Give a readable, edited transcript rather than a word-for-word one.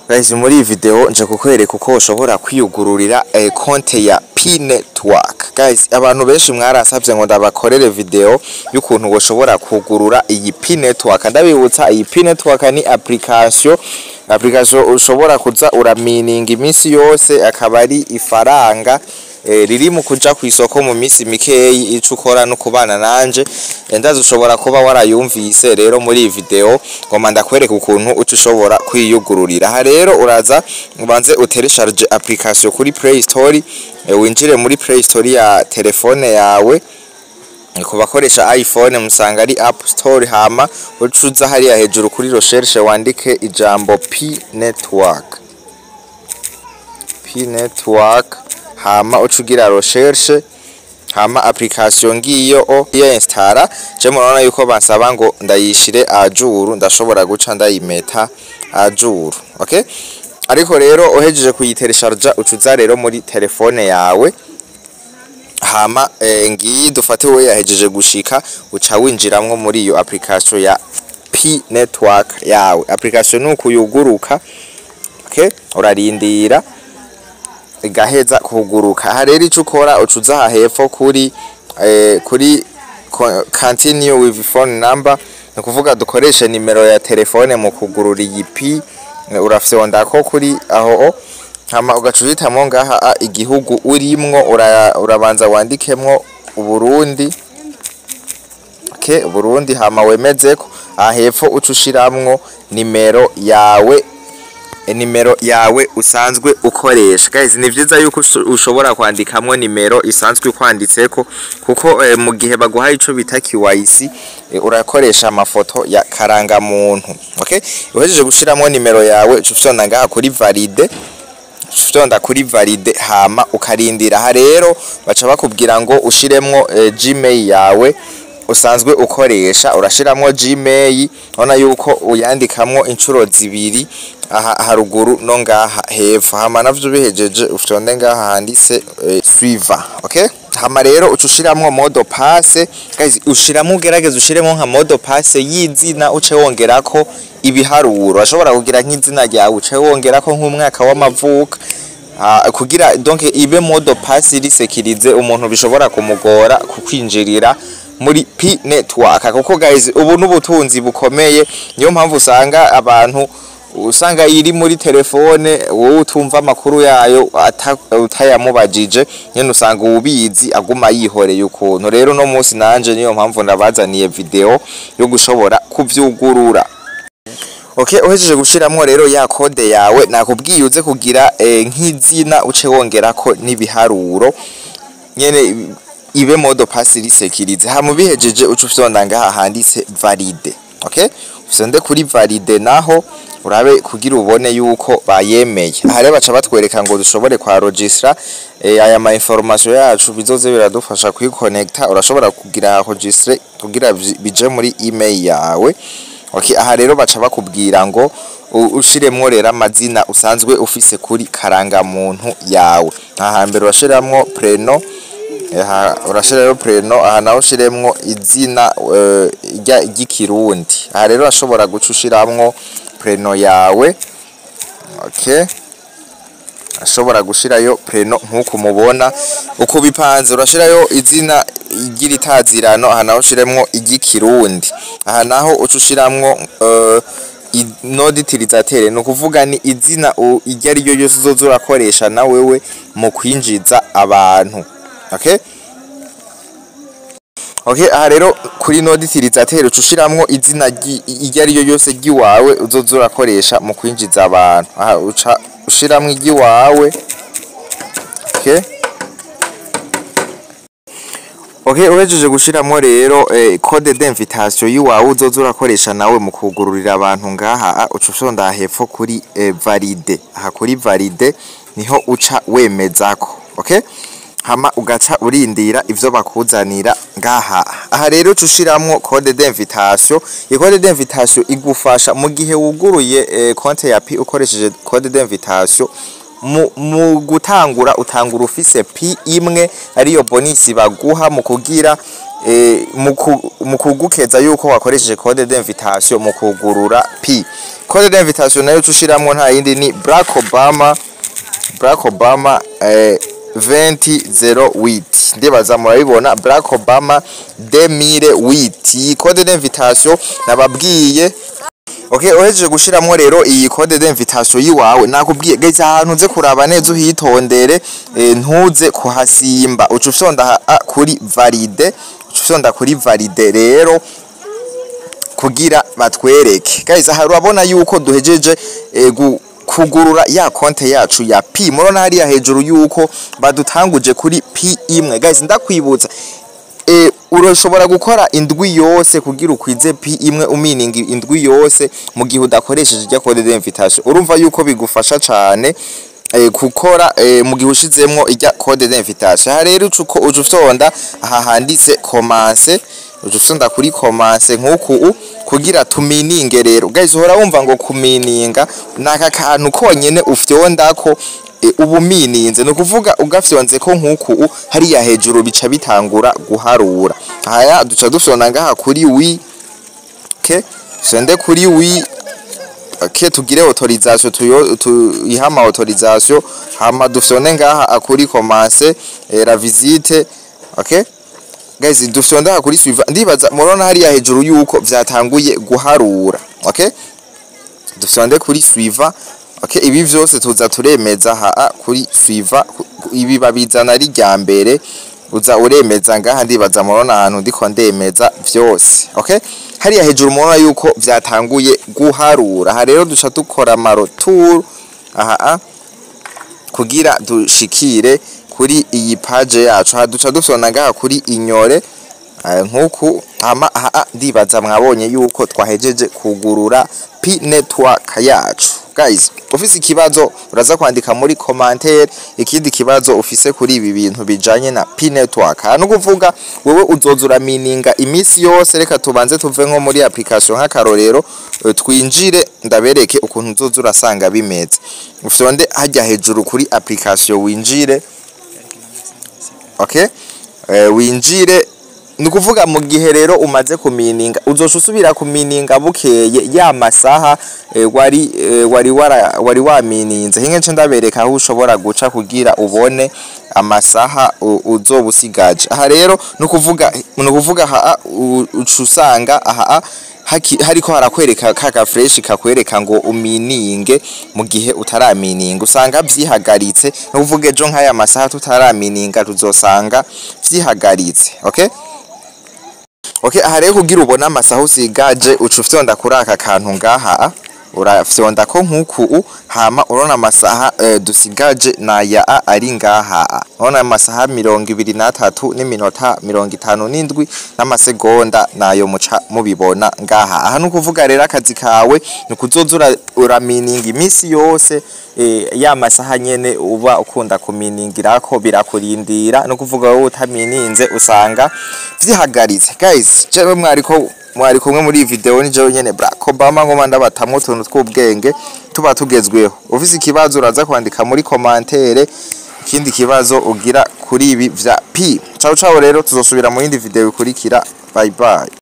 Guys, muri iyi video nje kukwereka uko ushobora kwiyugururira konte ya Pi Network. Guys, abantu benshi mwarasavye ngo ndabakorere video y'ukuntu woshobora kugurura iyi Pi Network. Ndabibutsa, iyi Pi Network ni application ushobora kuza uramininga iminsi yose, akaba ari ifaranga riri mu kuja ku isoko mu minsi mikeyi. Ico ukora no kubana nanje. Ndazi ushobora kuba warayumvise. Rero muri iyi video ngoma ndakwereka ukuntu uca ushobora kwiyugururira. Aha rero uraza ubanze utélécharge application kuri Play Store, winjire muri Play Store ya telefone yawe. Ku bakoresha iPhone musanga ari App Store. Hama ucuza hariya hejuru kuri recherche, wandike ijambo Pi Network, Pi Network, hama uca ugira recherche. Hama application ngiyo o iyo installa. Je murabona yuko bansaba ngo ndayishire à jour, ndashobora guca ndayimeta à jour. Okay, ariko rero uhejeje kuyitélécharger, ucuza rero muri telefone yawe. Hama ngiyi, dufate we yahejeje gushika, uca winjiramwo muri iyo application ya Pi Network yawe. Application nuko yuguruka. Okay, urarindira igaheza kuguruka. Aha rero ico ukora, ucuza aha hepfo kuri continue with phone number, ni ukuvuga dukoreshe nimero ya telefone mu kugurura iyi Pi. Urafyondako kuri aho, hama ugaca uhitamwo ngaha igihugu urimwo. Urabanza wandikemwo Uburundi. Okay, Burundi, hama wemezeko. Aha hepfo uca ushiramwo nimero yawe usanzwe ukoresha. Guys, ni vyiza yuko ushobora kwandikamwo nimero isanzwe kwanditseko, kuko mu gihe baguhaye ico bita KYC, urakoresha amafoto ya karangamuntu. Okay, uhejeje gushiramwo nimero yawe, uca ufyonda ngaha kuri valider, ufyonda kuri valider, hama ukarindira. Aha rero baca bakubwira ngo ushiremwo Gmail yawe usanzwe ukoresha. Urashiramwo Gmail, ubona yuko uyandikamwo inshuro zibiri, aha haruguru no ngaha hepfo. Hama navyo bihejeje, ufyonde ngaha handitse suivant. Okay, hama rero uca ushiramwo mot de passe. Guys, ushiramwo, ugerageza ushiremwo nka mot de passe y'izina, uce wongerako ibiharuro. Urashobora kugira nk'izina ryawe, uce wongerako nk'umwaka w'amavuko, kugira donc ibe mot de passe iri sécurisée, umuntu bishobora kumugora kukwinjirira muri Pi Network. Kuko guys, ubu n'ubutunzi bukomeye. Niyo mpamvu usanga abantu usanga iri muri telefone, wowe utumva amakuru yayo utayamubajije nyene, usanga ubizi aguma yihoreye ukuntu. Rero no munsi nanje niyo mpamvu ndabazaniye video yo gushobora kuvyugurura. Okay, uhejeje gushiramwo rero ya code yawe nakubwiye, uze kugira nk'izina uce wongerako n'ibiharuro nyene, ibe mot de passe iri sécurisée. Hama ubihejeje, uca ufyonda ngaha handitse valider. Okay, ufyonde kuri valider naho, urabe kugira ubone yuko bayemeye. Aha rero baca batwereka ngo dushobore kwa registra aya ma information yacu, bizoze biradufasha kwiconnecta. Urashobora kugira enregistrer kugira bije muri email yawe. Okay, aha rero baca bakubwira ngo ushiremwo rero amazina usanzwe ufise kuri karangamuntu yawe. Aha hambere urashiramwo prénom. Aha urashirayo prénom, aha naho ushiremwo izina ry'ikirundi. Aha rero urashobora guca ushiramwo prénom yawe. Okay, ashobora gushirayo prénom nk'uko mubona uko bipanze. Urashirayo izina ry'iritazirano, aha naho ushiremwo iry'ikirundi. Aha naho uca ushiramwo nom d'utilisateur, ni ukuvuga ni izina iryo ari ryo ryose uzoza urakoresha na wewe mu kwinjiza abantu. Okay, aha rero kuri nom d'utilisateur uca ushiramwo izina iryo ari ryo ryose ry'iwawe uzoza urakoresha mu kwinjiza abantu. Aha uca ushiramwo iry'iwawe. Okay, uhejeje gushiramwo rero code d'invitation yiwawe uzoza urakoresha nawe mu kugururira abantu ngaha, uca ufyonda hepfo kuri valider. Aha kuri valider niho uca wemezako. Okay, hama ugaca urindira ivyo bakuzanira ngaha. Aha rero uca ushiramwo code d'invitation. Iyi code d'invitation igufasha mu gihe wuguruye konte ya Pi ukoresheje code d'invitation. Mu gutangura, utangura ufise Pi imwe, ariyo bonus baguha mu kugira mu kugukeza yuko wakoresheje code d'invitation mu kugurura Pi. Code d'invitation nayo ushiramwo nta yindi, ni Barack Obama, Barack Obama 2008. Ndibaza murabibona, Barack Obama 2008, iyi code d'invitation nababwiye. Okay, uhejeje gushiramwo rero iyi code d'invitation yiwawe, nakubwiye guys, ahantu uze kuraba neza uhitondere, ntuze kuhasimba. Uca ufyonda kuri valider, uca ufyonda kuri valider rero kugira batwereke. Guys, aha urabona yuko duhejeje kugurura ya konte yacu ya Pi. Murabona hariya hejuru yuko badutanguje kuri Pi imwe. Guys, ndakwibutsa, urashobora gukora indwi yose kugira ukwize Pi imwe, umininga indwi yose mu gihe udakoresheje ijya code d'invitation. Urumva yuko bigufasha cane gukora mu gihe ushizemwo ijya code d'invitation. Aha rero ucuko uca ufyonda aha handitse commencer, uca ufyonda kuri commencer nk'uku kugira tumininge. Rero guys, uhora wumva ngo kumininga naka kantu konyene ufyondako, ubu mininze. Ni ukuvuga ugafyonze ko nk'uku, hariya hejuru bica bitangura guharura. Haya, duca dufyonda ngaha kuri oui. Okay, fyonde kuri oui. Okay, tugire autorisation, tuyo tuyihama autorisation, hama dufyonde ngaha kuri commencer la visite. Okay guys, dufyonde aha kuri suivant. Ndibaza murabona hariya hejuru yuko vyatanguye guharura. Okay, dufyonde kuri suivant. Okay, ibi vyose tuza turemeza ha kuri suivant. Ibi babizana ari rya mbere, uza uremeza ngaha. Ndibaza murabona ahantu ndiko ndemeza vyose. Okay, hariya hejuru murabona yuko vyatanguye guharura. Aha rero duca dukora ama retour aha kugira dushikire kuri iyi page yacu. Aha duca dufyonda ngaha kuri ignorer nkuku. Hama aha ndibaza mwabonye yuko twahejeje kugurura Pi Network yacu. Guys, ufise ikibazo uraza kwandika muri commentaire ikindi kibazo ufise kuri ibi bintu bijanye na Pi Network. Hano kuvuga wewe uzoza uramininga imisi yose. Reka tubanze tuve nko muri application nk'akarorero, twinjire ndabereke ukuntu uzoza urasanga bimeze. Ufyonde hajya hejuru kuri application winjire. Okay, winjire. Ni ukuvuga mu gihe rero umaze kumininga, uzoca usubira kumininga bukeye ya masaha wari wamininze. Hinge nce ndabereka aho ushobora guca kugira ubone amasaha uzoba usigaje. Aha rero ni ukuvuga aha uca usanga aha hariko harakwereka kaga flèche kakwereka ngo umininge. Mu gihe utaramininga usanga vyihagaritse. Ni ukuvuga ejo nk'aya masaha tutaramininga tuzosanga vyihagaritse. Okay, aha rero kugira ubone amasaha usigaje, uca ufyonda kuri aka kantu ngaha, urafyonda ko nkuku, hama urabona amasaha dusigaje naya a ari ngaha. Urabona amasaha 23 n'iminota 57 n'amasegonda, nayo muca mubibona ngaha. Aha ni ukuvuga rero akazi kawe ni ukuzoza uramininga iminsi yose, ya masaha nyene uba ukunda kuminingirako birakurindira. Ni ukuvuga wowe utamininze usanga vyihagaritse. Guys, jewe mwariko mwari kumwe muri iyi video ni jewe nyene Barack Obama, ngoma ndabatamwo utuntu tw'ubwenge tuba tugezweho. Ufise ikibazo uraza kwandika muri commentaire ikindi kibazo ugira kuri ibi vya Pi. Ciao ciao, rero tuzosubira mu yindi video ikurikira. Bye bye.